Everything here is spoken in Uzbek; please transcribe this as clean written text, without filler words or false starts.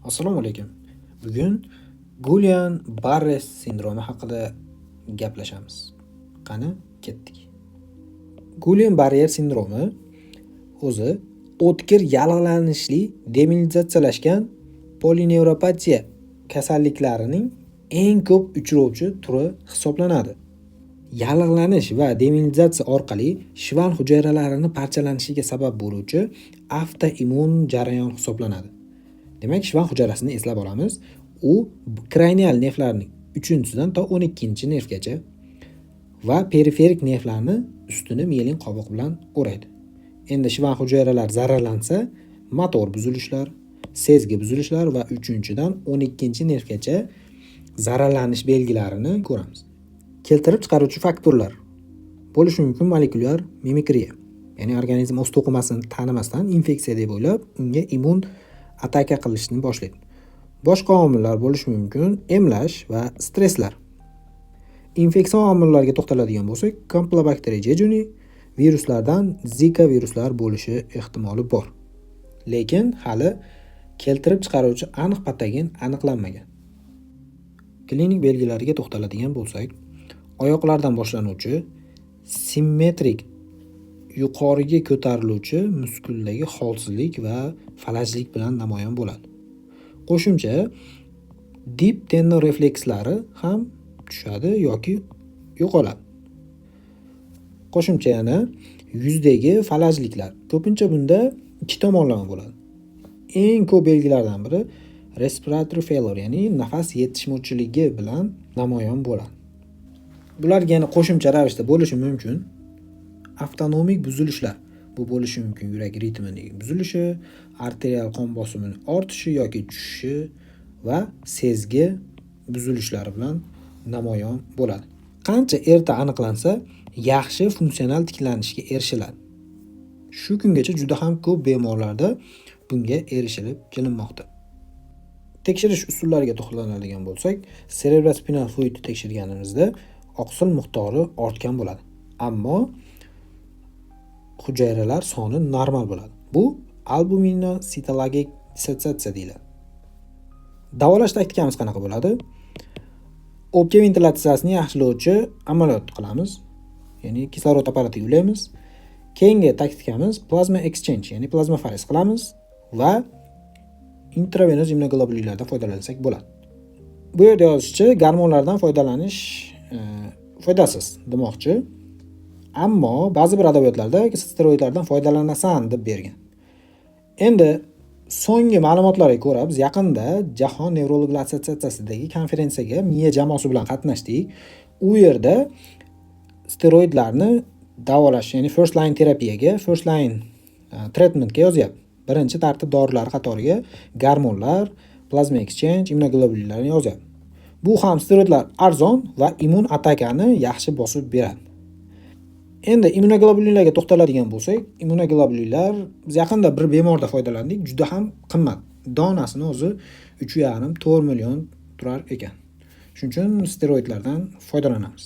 Assalomu alaykum. Bugun Guillain-Barre sindromi haqida gaplashamiz. Qani, ketdik. Guillain-Barre sindromi o'zi o'tkir yallig'lanishli demilitarizatsiyalashgan polinevropatiya kasalliklarining eng ko'p uchrovchi turi hisoblanadi. Yallig'lanish va demilitarizatsiya orqali Shvan hujayralarini parchalanishiga sabab bo'luvchi avtoimmun jarayon hisoblanadi. Demak, Shvan hujayrasini eslab olamiz. U kranial nervlarning 3-sidan to 12-nervgacha va periferik nervlarni ustini mielin qobiq bilan o'raydi. Endi Shvan hujayralar zararlansa, motor buzilishlar, sezgi buzilishlar va 3-dan 12-nervgacha zararlanish belgilarini ko'ramiz. Keltirib chiqaruvchi faktorlar bo'lishi mumkin molekulyar mimikriya, ya'ni organizm o'z to'qimasini tanimasdan infeksiya deb o'ylab, unga immun ataka qilishni boshlaydi. Boshqa omillar bo'lishi mumkin emlash va stresslar. Infeksion omillarga to'xtaladigan bo'lsak, Campylobacter jejuni viruslardan Zika viruslar bo'lishi ehtimoli bor. Lekin hali keltirib chiqaruvchi aniq patogen aniqlanmagan. Klinik belgilariga to'xtaladigan bo'lsak, oyoqlardan boshlanuvchi simmetrik yuqoriga ko'tariluvchi muskuldagi holsizlik va falajlik bilan namoyon bo'ladi. Qo'shimcha deep tendon reflekslari ham tushadi yoki yo'qoladi. Qo'shimcha yana yuzdagi falajliklar. Ko'pincha bunda ikki tomonlama bo'ladi. Eng ko'p belgilardan biri respiratory failure, ya'ni nafas yetishmovchiligi bilan namoyon bo'ladi. Bularga yana qo'shimcha ravishda bo'lishi mumkin avtonomik buzilishlar. Bu bo'lishi mumkin yurak ritmining buzilishi, arterial qon bosimining ortishi yoki tushishi va sezgi buzilishlari bilan namoyon bo'ladi. Qancha erta aniqlansa, yaxshi funksional tiklanishga erishiladi. Shu kungacha juda ham ko'p bemorlarda bunga erishilib kelinmoqda. Tekshirish usullariga to'xtaladigan bo'lsak, cerebrospinal fluidni tekshirganimizda oqsil miqdori ortgan bo'ladi. Ammo hujayralar soni normal bo'ladi. Bu albuminositologik dissotsiatsiya deyiladi. Davolash taktikamiz qanaqa bo'ladi? O'pka ventilyatsiyasini yaxshilovchi amaliyot qilamiz. Ya'ni kislorod apparatiga ulaymiz. Keyingi taktikamiz plasma exchange, ya'ni plazmaferez qilamiz va intravenöz immunoglobulinlardan foydalansak bo'ladi. Bu yerda yozishicha, gormonlardan foydalanish foydasiz demoqchi. Ammo ba'zi bir adabiyotlarda steroidlardan foydalanasan deb bergan. Endi so'nggi ma'lumotlarga ko'ra, biz yaqinda Jahon nevrologlar assotsiatsiyasidagi konferensiyaga miya jamoasi bilan qatnashdik. U yerda steroidlarni davolash, ya'ni first line terapiyaga, first line treatmentga yozyapti. Birinchi tartib dorilari qatoriga gormonlar, plasma exchange, immunoglobulinlarni yozyapti. Bu ham steroidlar arzon va immun atakani yaxshi bosib beradi. Endi immunoglobulinlarga to'xtaladigan bo'lsak, immunoglobulinlar biz yaqinda bir bemorda foydalandik, juda ham qimmat. Donasini o'zi 3,5-4 million turar ekan. Shuning uchun steroidlardan foydalanamiz.